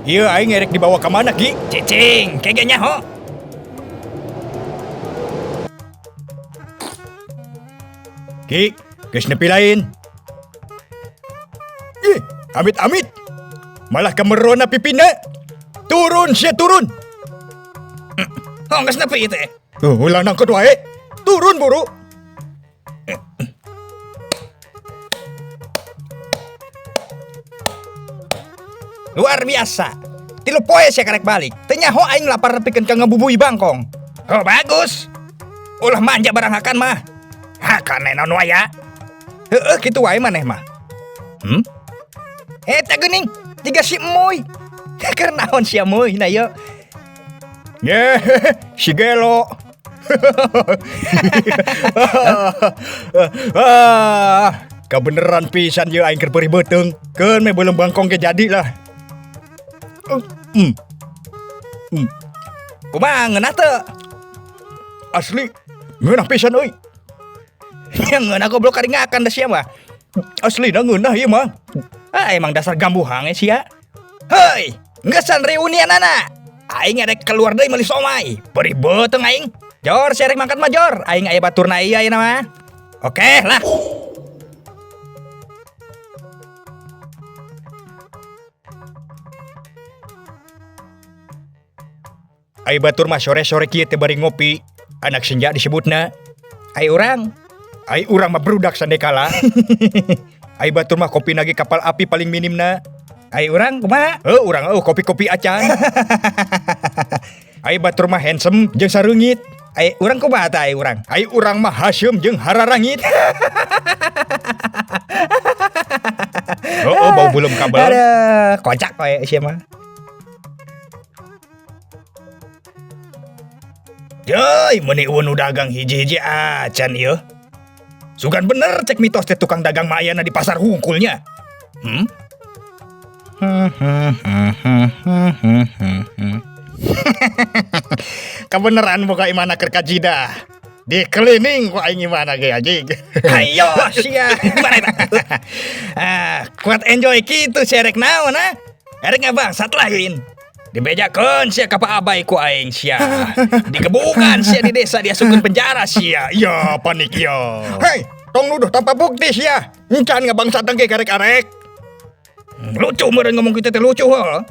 Ieu aing erek dibawa ka mana, Ki? Cicing, kege nyaho. Ki, geus nepi lain. Ih, amit-amit. Malah kemerona pipina. Turun sia turun. Oh, geus nepi teh. Ulah nangkut wae. Turun buru. Luar biasa. 3 poe sia karek balik. Teu nyaho aing lapar nepikeun ka ngebubui bangkong. Oh, bagus. Ulah manja barang hakan mah. Hakan naon waya. Heeh, kitu wae maneh mah. Eta geuning, jiga si Emoy. Keur naon sia Moy na ieu? Ye, si gelo. Ah, kabeneran pisan ye aing keur perih beuteung. Keun me beuleum bangkong ge jadi lah. Kumaha ngeunah teu? Asli ngeunah pisan euy. Ya ngeunah goblok kari ngakan da sia mah. Asli na ngeunah ieu mah. Ah, emang dasar gambuhang sia. Hei, ngeusan reunianana. Aing arek keluar deui meuli somai. Perih beuteung aing. Jor, sia rek mangkat mah jor. Aing aya baturna ieu ayeuna mah. Oke lah. Ai batur mah sore-sore kieu teh bari ngopi. Anak senja disebutna. Ai urang. Ai urang mah berudak sandekala. Ai batur mah kopi nage kapal api paling minimna. Ai urang kumaha? Heuh, urang eueuh kopi-kopi acan. Ai batur mah handsome jeung sareungit. Ai urang kumaha tah ai urang? Ai urang mah haseum jeung hararangit. Heueuh, bau beuleum kabel. Aduh, kocak we sia mah. Yeuy, meuni eueun nu dagang hiji-hiji acan ieu. Sugan bener cek mitos teh tukang dagang mah ayana di pasar hungkulnya. Kebeneran boga imana keur kajidah. Di cleaning ku aing imana ge anjing. Hayo sia. Gimana eta? Ah, kuat enjoy kitu sia rek naon ah? Erek ngabangsat lain. Dibejakeun sia ka Pak Abai ku aing sia. Digebukan sia di desa diasupkeun penjara sia. Ya panik ya. Hei, tong nuduh tanpa bukti sia. Encan ngabangsat ge karek-arek. Lucu meureun ngomong kitu teh lucu heuh.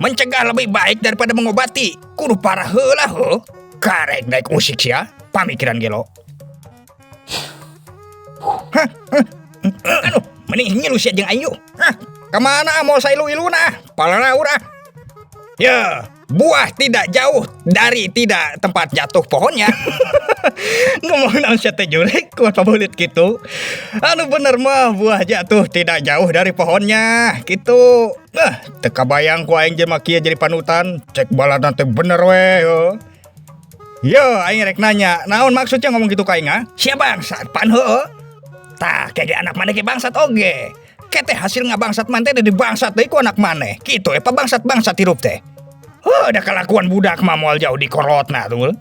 Mencegah lebih baik daripada mengobati. Kudu parah heula heuh. Karek naik usik sia, pamikiran gelo. Hah? Aduh, mending ngilu sia jeung aing yuk. Hah, kamana ah moal sailu-iluna? Palana urang. Ya, buah tidak jauh dari tidak tempat jatuh pohonnya. Ngomong naon sia teh jurik kuat pabulit kitu. Anu bener mah buah jatuh tidak jauh dari pohonnya kitu. Teu kabayang ku aing jelema kieu jadi panutan. Cek balana teh bener we heuh. Yo, aing rek nanya, naon maksudnya ngomong gitu ka aing ah? Sia bangsat pan heuh. Tah, kege anak maneh ge bangsat oge. Kete hasil ngabangsat maneh teh di bangsat deui ku anak maneh. Kitu eta bangsat-bangsat hirup teh. Heuh, da kalakuan budak mah moal jauh dikorotna tuh.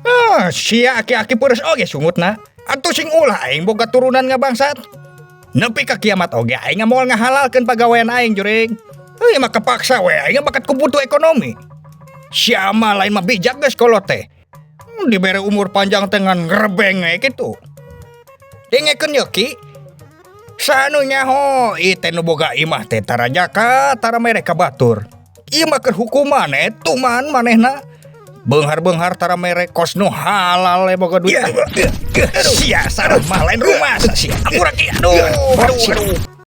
Ah, sia aki-aki peureuh oge sungutna. Atuh sing ulah aing boga turunan ngabangsat. Nepi ka kiamat oge aing moal ngahalalkeun pagawean aing juring. Heuh, mah kepaksa we aing bakat ku butuh ekonomi. Sia mah lain mah bijak geus kolot teh. Dibere umur panjang teh ngan ngrebeng we kitu. Dengekeun ye Ki. Sanu nyaho ieu teh nu boga imah teh tara jaka tara mere ka batur. Ieu mah keur hukuman tuman manehna. Beunghar-beunghar tara mere kos nu halal we boga duit. Sia sarah mah lain rumah sia. Ampura Ki. Aduh, aduh, aduh.